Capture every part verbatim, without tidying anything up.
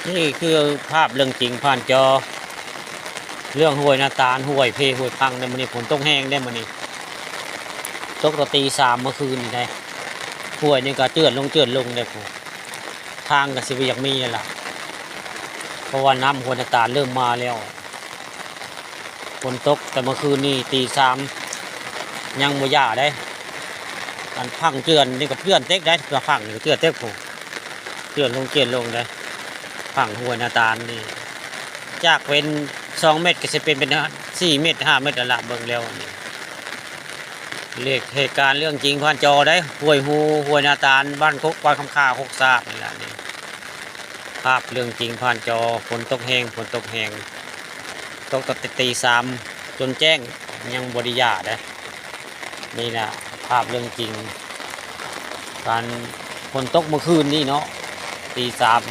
นี่คือภาพเรื่องจริงผ่านจอ เรื่องห้วยนาตาล ห้วยเพ ห้วยพังในมื้อนี้ ฝนตกแฮงได้มื้อนี้ ตกตั้งตีสามเมื่อคืนนี่ได้ ห้วยนี่ก็เจือนลงเจือนลงได้พุ้น ทางก็สิบ่อยากมีแล้วล่ะ เพราะว่าน้ำห้วยนาตาลเริ่มมาแล้ว ฝนตกแต่เมื่อคืนนี่ตีสาม ยังบ่หย่าได้ อันพังเจือนนี่ก็เจือนเต็กได้ พังนี่ก็เจือนเต็กพุ้น เจือนลงเจือนลงได้ พังห้วยนาตาลนี่ จากเป็นสองเมตรก็สิเป็น เป็นสี่เมตร ห้าเมตรแล้วล่ะ เบิ่งแล้วนี่ เลขเหตุการณ์เรื่องจริงผ่านจอได้ ห้วยฮู ห้วยนาตาล บ้านโคก บ้านคำคา โคกสะอาดนี่ล่ะนี่ ภาพเรื่องจริงผ่านจอ ฝนตกแฮง ฝนตกแฮง ตกตั้งแต่ตีสามจนแจ้ง ยังบ่ได้หย่าได้ นี่ล่ะภาพเรื่องจริง การฝนตกเมื่อคืนนี้เนาะ ตีสาม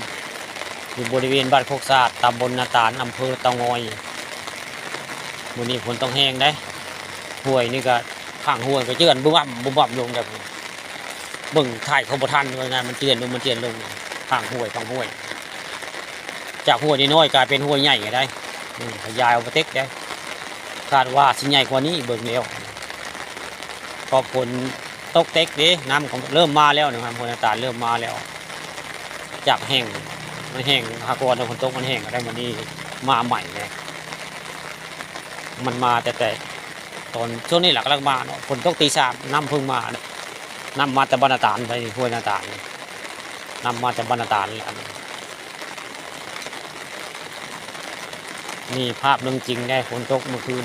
อยู่บริเวณบ้านโคกสะอาด ตำบลนาตาล อำเภอเต่างอย มื้อนี้ฝนตกแฮงได้ ห้วยนี่ก็ พังห้วยก็เจือนบึ้มบั่มบึ้มบั่มลงแบบนี้ เบิ่งถ่ายเขาบ่ทันว่าไง มันเจือนลง มันเจือนลง พังห้วย พังห้วย จากห้วยน้อยๆกลายเป็นห้วยใหญ่ก็ได้ อืม ขยายออกไปเต็กได้ คาดว่าสิใหญ่กว่านี้เบิ่งแล้ว เพราะฝนตกเต็กเด้ น้ำก็เริ่มมาแล้วนะครับ ห้วยนาตาลเริ่มมาแล้ว จากแห้ง มันแห้ง หากว่าฝนตกมันแห้งก็ได้ มื้อนี้มาใหม่เลย มันมาแต่ แต่ตอนช่วงนี้หลักๆมาเนาะ ฝนตกตีสาม น้ำเพิ่งมาเนี่ย น้ำมาแต่บ้านนาตาลไป ห้วยนาตาล น้ำมาแต่บ้านนาตาลแหละ นี่ภาพเรื่องจริงได้ ฝนตกเมื่อคืน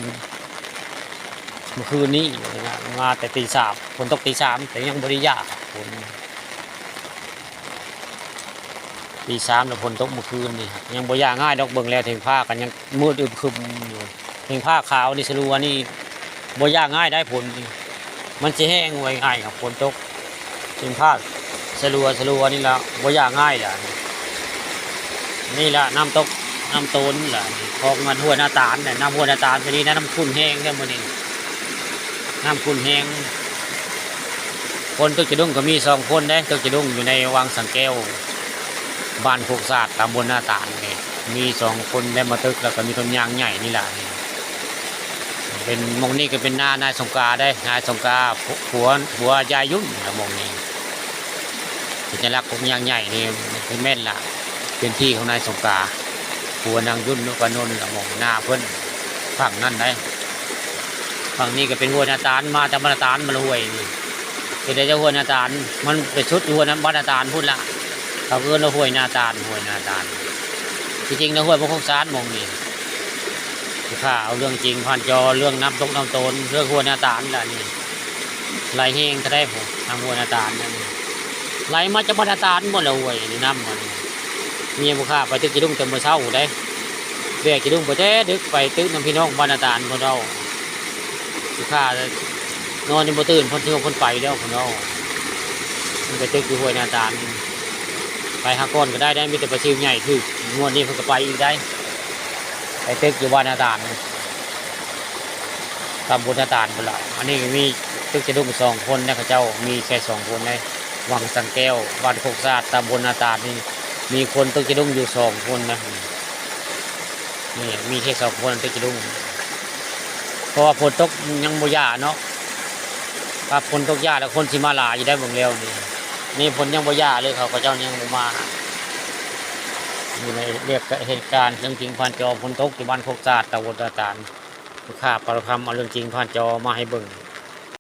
เมื่อคืนนี้นะ มาแต่ตีสาม ฝนตกตีสาม แต่ยังบ่ได้หย่าฝน ตีสามแล้วฝนตกเมื่อคืนนี่ ยังบ่หย่าง่ายดอก เบิ่งแล้วเถิงผ้ากันยังมืดอึมครึมอยู่ เถิงผ้าขาวนี่สลัวนี่ บ่หย่าง่ายได้ฝนนี่ มันสิแห้งไวง่ายครับ ฝนตก เถิงผ้าสลัวสลัวนี่ละ บ่หย่าง่ายละ นี่ละน้ำตก น้ำโตนละ ของมันห้วยนาตาลเนี่ย น้ำห้วยนาตาลตัวนี้นะ น้ำขุ่นแฮงเด้อมื้อนี้ น้ำขุ่นแฮง คนตึกจะดุ้งก็มีสองคนเด้ ตึกจะดุ้งอยู่ในวังสังแก้ว บ้านโคกสะอาด ตำบลนาตาลนี่ มีสองคนได้มาตึก แล้วก็มีต้นยางใหญ่นี่ล่ะนี่ เป็น หม่องนี้ก็เป็นนา นายสงกาเด้ นายสงกา ผัว ผัวยายยุ่นนะ หม่องนี้ สัญลักษณ์ของยางใหญ่นี่คือแม่นละ เป็นที่ของนายสงกา ผัวนางยุ่นนพนนท์ละ หม่องนาเพิ่น ฝั่งนั้นได้ ฝั่งนี้ก็เป็นห้วยนาตาล มาแต่บ้านนาตาล มาละห้วยนี่ เป็นได้แต่ห้วยนาตาล มันไปสุดอยู่ห้วยน้ำบ้านนาตาลพุ้นละ เขาเอิ้นว่าห้วยนาตาล ห้วยนาตาล ที่จริงนะห้วยพระโคกสานหม่องนี่ สิพาเอาเรื่องจริงผ่านจอ เรื่องน้ำตกน้ำโตน เรื่องห้วยนาตาลล่ะนี่ ไหลแฮงเท่าใดพุ้น น้ำห้วยนาตาลนั่นนี่ ไหลมาจากบ้านนาตาลหมดแล้วห้วยนี่ น้ำมัน เมียบ่ข้าไปตึกจะดุ้งแต่มื้อเช้าได้ แบกจะดุ้งไปแต่ดึก ไปตึกน้ำพี่น้องบ้านนาตาลพุ้นเนาะ สิพานอนยังบ่ตื่น เพิ่นสิเพิ่นไปแล้วพุ้นเนาะ มันไปตึกอยู่ห้วยนาตาล ไปหาก่อนก็ได้ ได้มีแต่ปลาซิวใหญ่ ถืกงวดนี้เพิ่นก็ไปอีกได้ ไปตึกอยู่บ้านนาตาล ตำบลนาตาลพุ้นละ อันนี้มีตึกจะดุ้งสองคนนะ เขาเจ้ามีแค่สองคนนะ วังสังแก้ว บ้านโคกสะอาด ตำบลนาตาลนี่ มีคนตึกจะดุ้งอยู่สองคนนะ นี่มีแค่สองคนตึกจะดุ้ง เพราะว่าฝนตกยังบ่หย่าเนาะ ถ้าฝนตกหย่าแล้วคนสิมาหลายอยู่ได้เบิ่งแล้วนี่ นี่ฝนยังบ่หย่าเลย เขา เขาเจ้ายังบ่มา อยู่ในเรียกเหตุการณ์เรื่องจริงผ่านจอ ฝนตกที่บ้านโคกสะอาด ตำบลนาตาล ข้าปรคำเอาเรื่องจริงผ่านจอมาให้เบิ่ง